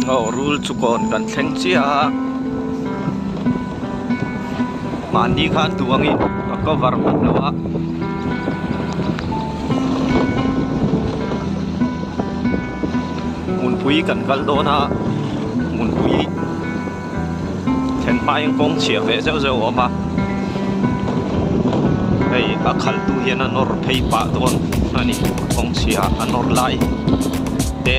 Aw rul chu kawn kan thleng chiah a mahni khan duh angin ka cover hman lo a. Hmunpui kan kal dawn a hmunpui thlen hmain kawng chhia ve zeuh zeuh a awm a hei a khalh tu hian a nawr phei pah dawn a ni kawng chhia a nawr lai te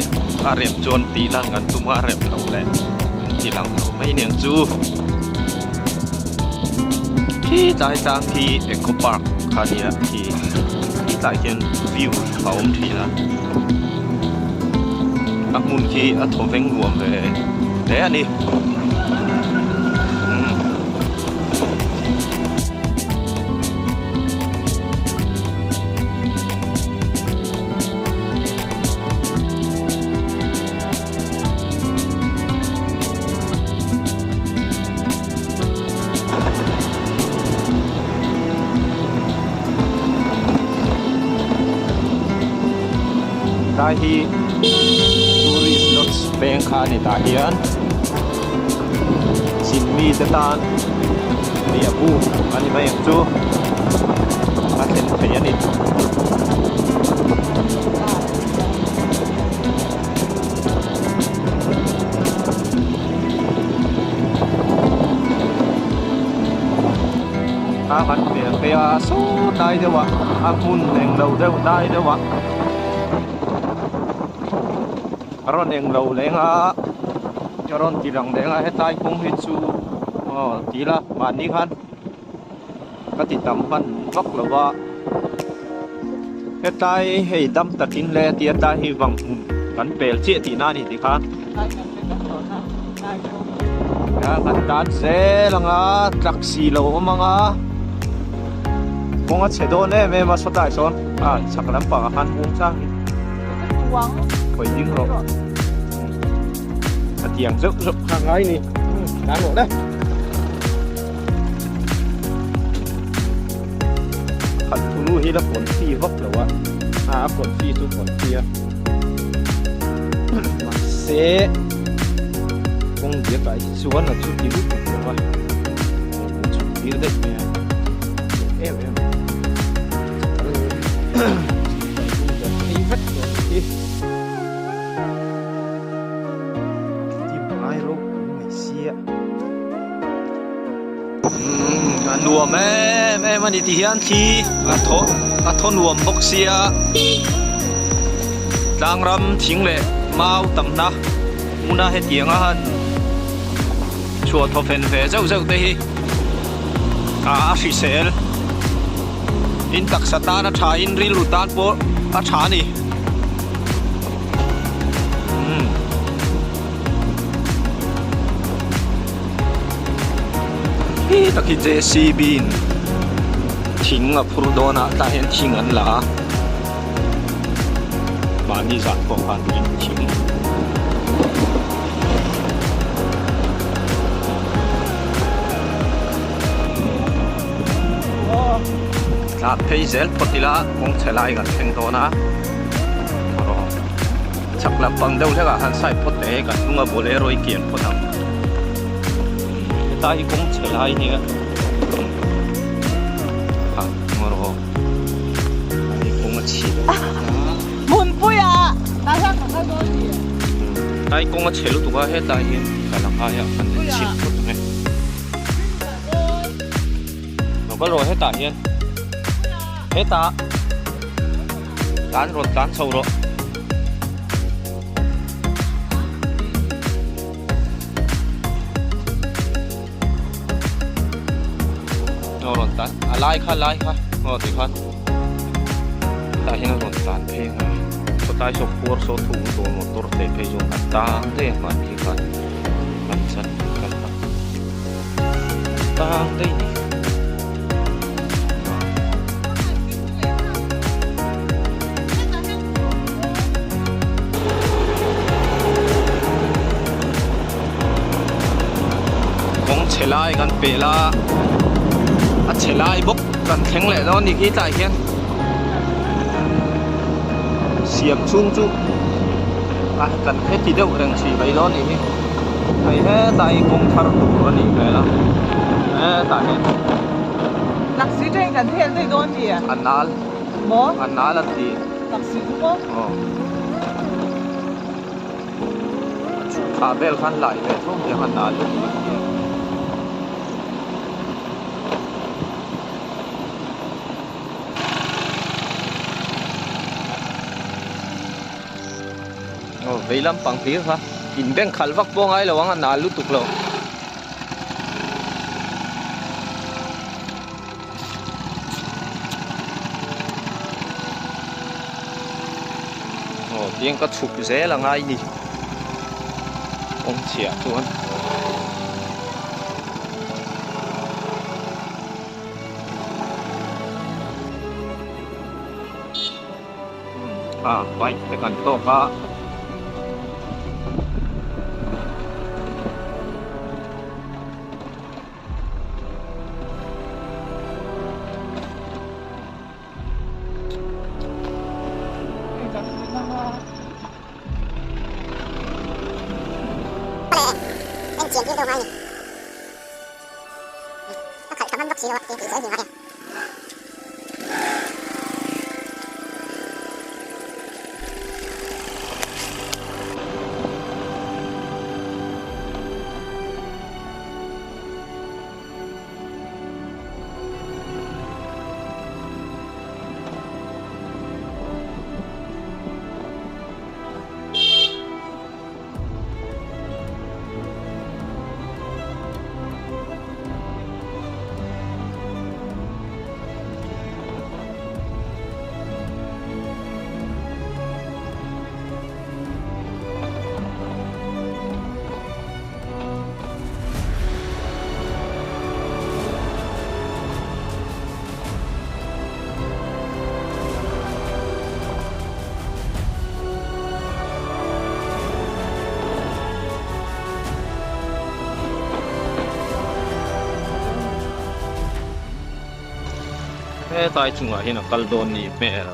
a rem chuan tih lan kan tum a a rem loh leh an ti lang lo mai nen chu khi tlai tlang khi eco park kha a nia khi tlai khian view a awm thin a a hmun khi a thaw veng nuam ve hle a ni. Tlai hi tourist lodge peng kha a ni tah hian zin mite tan riah buk a ni mai ang chu a thlen thei a ni. A han hmel phei a saw tlai deuh a a hmun englo deuh tlai deuh a a rawn englo leng a a rawn ti lang leng a hetlai kawng hi chu aw ti ila mahni khan ka ti tam hman vak lo va hetlai hei dam takin le tia tlai hi vang hmun kan pel chiah tihna a ni tih kha a kan tan zel ang a tlak si lo awm ang a kawng a chhe dawn em em a sawtlai sawn a chhak lampangah khan hung chang in khawi ding rawh a tiang zeuh zeuh kha ngai ni tan rawh le. Khat thunu hi la confi vak lo a a a confi chu confi a mahse kawng diak ah hi chuan a chu ti lutuk lo a chhuk tir daih mai a em em phei vek dawn hi tim ngai ropui mai sia. A nuam em em a ni ti hian thli a thaw a thaw nuam bawk sia tlang ram thing leh mau tamna hmuna hetiang a han chhuah thaw fen ve zeuh zeuh te hi a hrisel in taksa tan a tha in rilru tan pawh a tha a ni. Khi tak hi JCB in thing a phur dawn a tah hian thing an la a mahni zan pawh khan in thing tlan phei zel phawt ila kawng chhe lai kan thleng dawn a Chhak lampang deuh hlekah khan side phawt teh kan hnunga bolero hi kian phawt ang. Hetlai hi kawng chhe lai nia. Ha ngaw rawh aw. Hei kawng a chhe lutuk a. Hmunpui ah tah hian ka kal dawn ni. Tlai kawng a chhe lutuk a hetlai hian kal a ngai a kan en chhin phawt ang e. Lo kal rawh hetah hian. Hetah. Tlan rawn tlan chho rawh. Aw rawn tlan a lai kha lai kha aw ti khan tah hian a rawn tlan phei ang a khawtlai saw khuar saw thung tur motor te phei chuan a tang daih a hman khi khan an chan kan tang daih a ni. Kawng chhe lai kan pel a a chhe lai bawk kan thleng leh dawn a ni khi tlai hian siam chhung chu. A kan heti deuh reng si mai dawn anih hi hei hetah hi kawng thar tur a nih hmel a hetah hian Taxi train kan hel daih dawn ni a nal maw a nal a ti taxi chu maw aw a chhuk thla vel khan lai ve tho ang a nal lutuk a ti a. Aw vei lampang hlir kha in bank khalh vak pawh ngai lo ang a nal lutuk lo. Aw tiang ka chhuk zel a ngai ni kawng chhiah chuan. A bike te kan tawk a. Hetlai chungah hian a kal dawn ni hmel.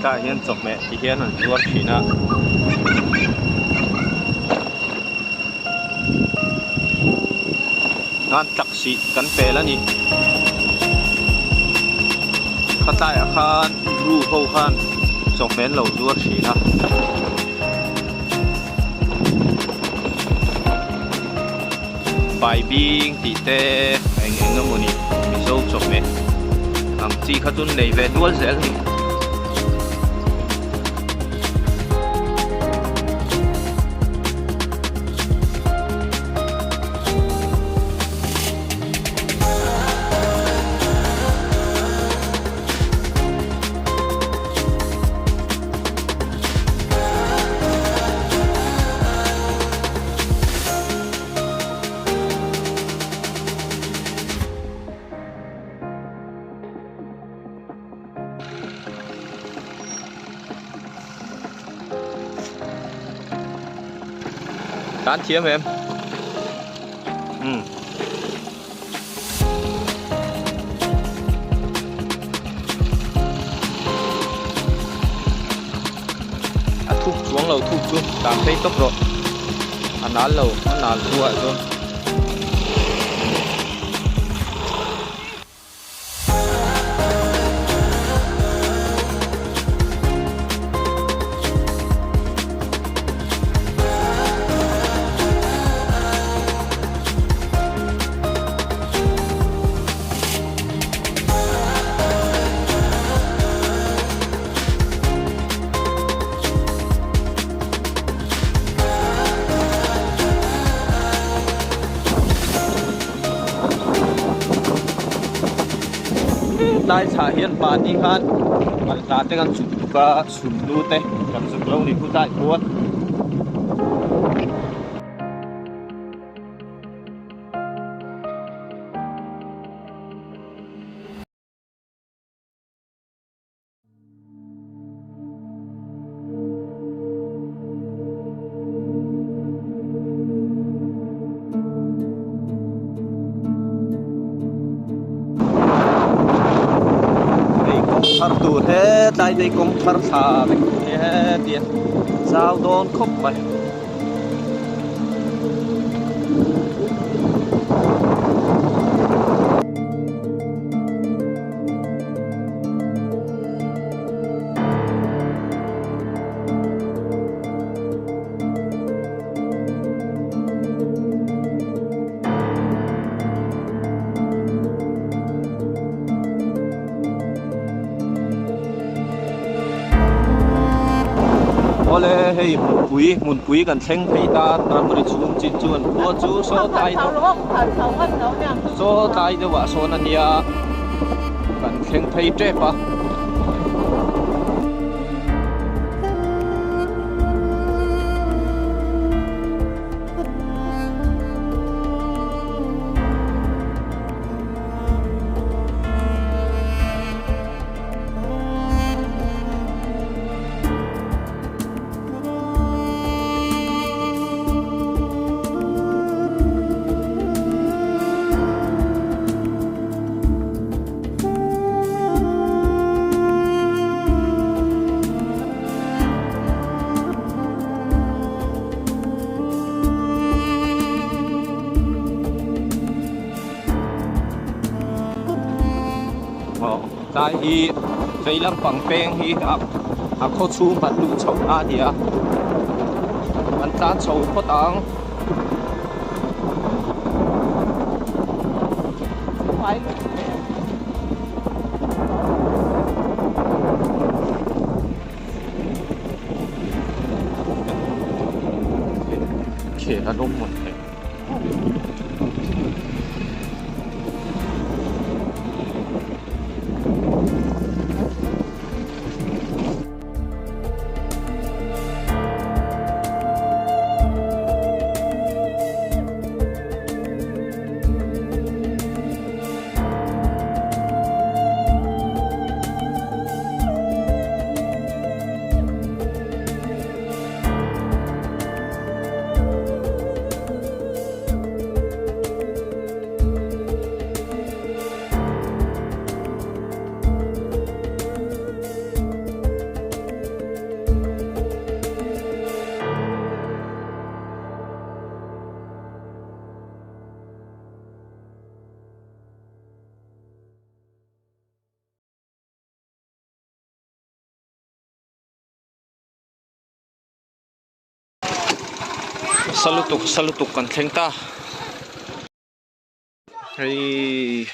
Tah hian chawhmeh ti hian an zuar thin a. Khan taxi kan pel a ni. Khatlaiah khan bru ho khan chawhmeh an lo zuar thin a. Baibing tih te eng eng emaw ni Mizo chawhmeh ang chi kha chu nei ve nual zel a ni. Tan thiam em? Um. A thuk chuang lo thuk chu tan phei tawp rawh. A nal lo a nal thu ah chuan. Tlai thlah hian mahni khan balhla te kan chuk tuk a, sunhlu te kan zuk lo ni khu tlai khuan. Hei kawng thar tur hetlai te hi kawng thar thla vek a nia hetia zau dawn khawp mai. Awle hei hmunpui hmunpui kan thleng phei ta ramri chhung chin chuan khua chu saw tlai deuh saw tlai deuh ah sawn a nia kan thleng phei tep a. Tlai hi vei lampang peng hi a a khaw chhung kan luh chhoh na a ni a kan tlan chho phawt ang. Khel an awm mawn le. Salutuk salutuk kan thleng ta hei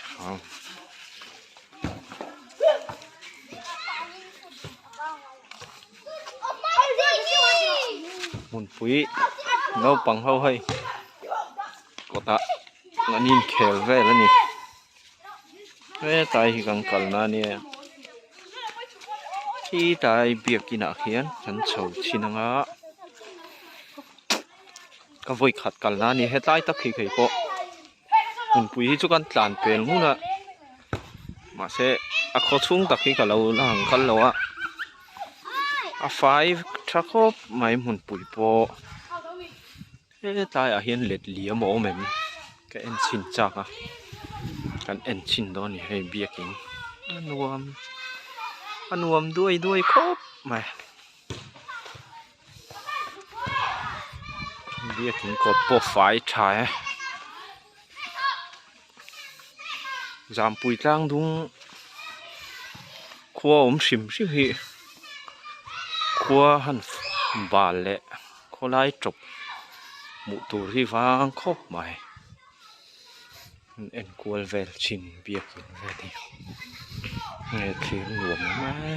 hmunpui naupang ho hei kawtah an inkhel vel a ni hetlai hi kan kalna a nia khitlai biakin ah khian kan chho thin ang a ka vawi khat kalna a ni hetlai tak hi kei pawh hmunpui hi chu kan tlan pel ngun a mahse a khaw chhung tak hi ka lo la ang kal lo a a fai tha khawp mai hmunpui pawh hetlaiah hian let liam a awm em ka en chhin chak a kan en chhin dawn a ni hei biakin a nuam a nuam duai duai khawp mai. Biakin kawt pawh fai tha e Zampui tlang dung khua awm hrim hrim hi khua han bal leh khawlai tawp hmuh tur hi vang khawp mai an enkual vel thin biakin vel hi nge thlir nuam em e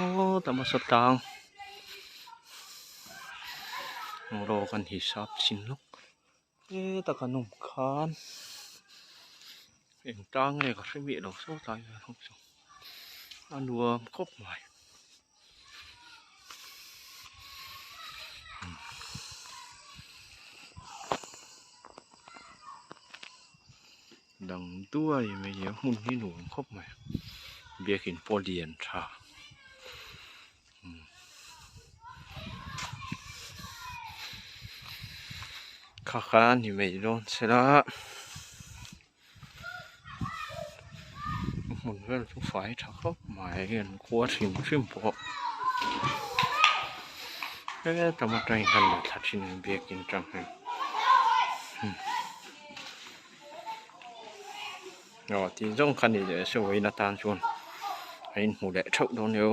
aw ta hmasa tlang rawk an hisap thin lawk heta kan awm khan. Eng tlang nge ka hre miah lo saw tlai vel ho chu a nuam khawp mai. Dang duai mai a hmun hi nuam khawp mai biakin pawh lian tha. Kha kha a ni mai dawn sela hmun vel chu fai tha khawp mai an khua hrim hrim pawh hetam atangin han la thla thin a biakin tang hian aw tih zawng kha ni leh se vawiin atan chuan a inhmu leh theuh dawn nia.